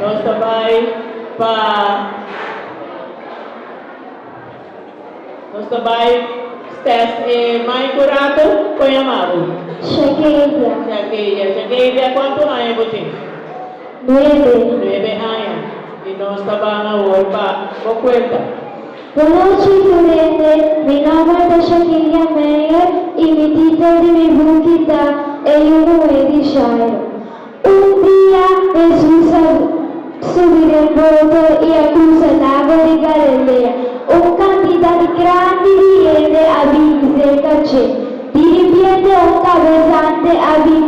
Nos ta bai pa Nos ta bai test e mai ku rato. Kon yama bo? Shakedia. Shakedia. Shakedia, kuantu aña bo tin? Nuebe. Nuebe aña. I nos ta ban awor pa bo kuenta. Bonochi tur hende, mi nomber ta Shakedia Meyer i mi titel di mi buki ta E yu muhé di Jairo. Un dia Hesus a subi den boto i a krusa Lago di Galilea. Un kantidat grandi di hende a bini serka dje. Diripiente un kabesante a bin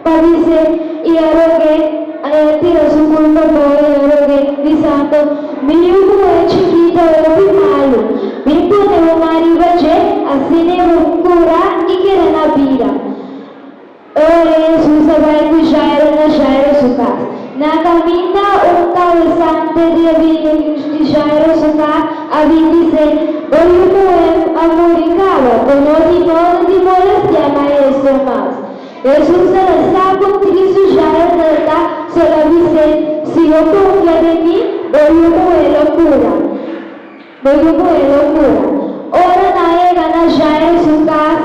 pa bis'é i a rog'é, a tira su kurpa abou i a rog'é, bisando, Mi yu muhé chikito hopi malu. Bin pone bo man riba dje, asina e bo kura i keda na bida. Ora Hesus a bai ku Jairo na Jairo su kas. Na kaminda un kabesante di a bini di Jairo su kas a bin bis'é, Bo yu muhé a muri kaba, bo no tin noda di molestiá Maestro mas. Hesus a sa kon tristu Jairo tabata, so el a bis'é, Si bo konfia den mi, bo yu muhé lo kura. Bo yu muhé lo kura. Ora nan a yega na Jairo su kas,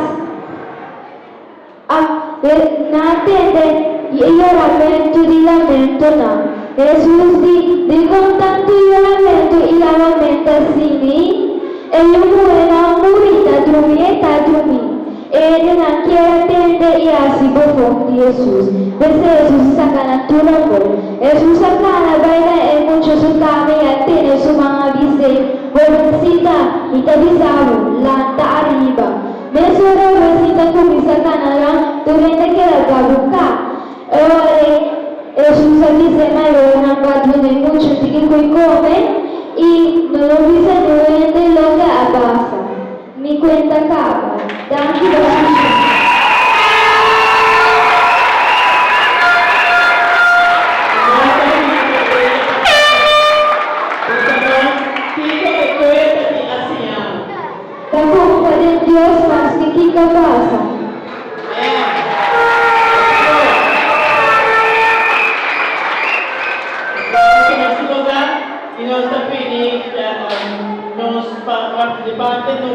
A Nan tende e yoramentu di lamentonan. Hesus di, Dikon tantu yoramentu i lamamentu asina? E yu muhé no a muri, ta drumi e ta drumi. E hendenan kier a tende i hasi bofon di Hesus. P'esei Hesus a saka nan tur afó. Hesus a kana bai na e mucha su kama i a tene su man a bis'é, Hobensita, mi ta bisa bo, lanta ariba. Mesora Wesley ta kuminsá kana rònt tur hende keda babuká. E ora ei Hesus a bisa e mayornan ku a duna e mucha tiki ku i kome i no lo bisa niun hende loke a pasa. Mi kuenta kaba. Danki pa.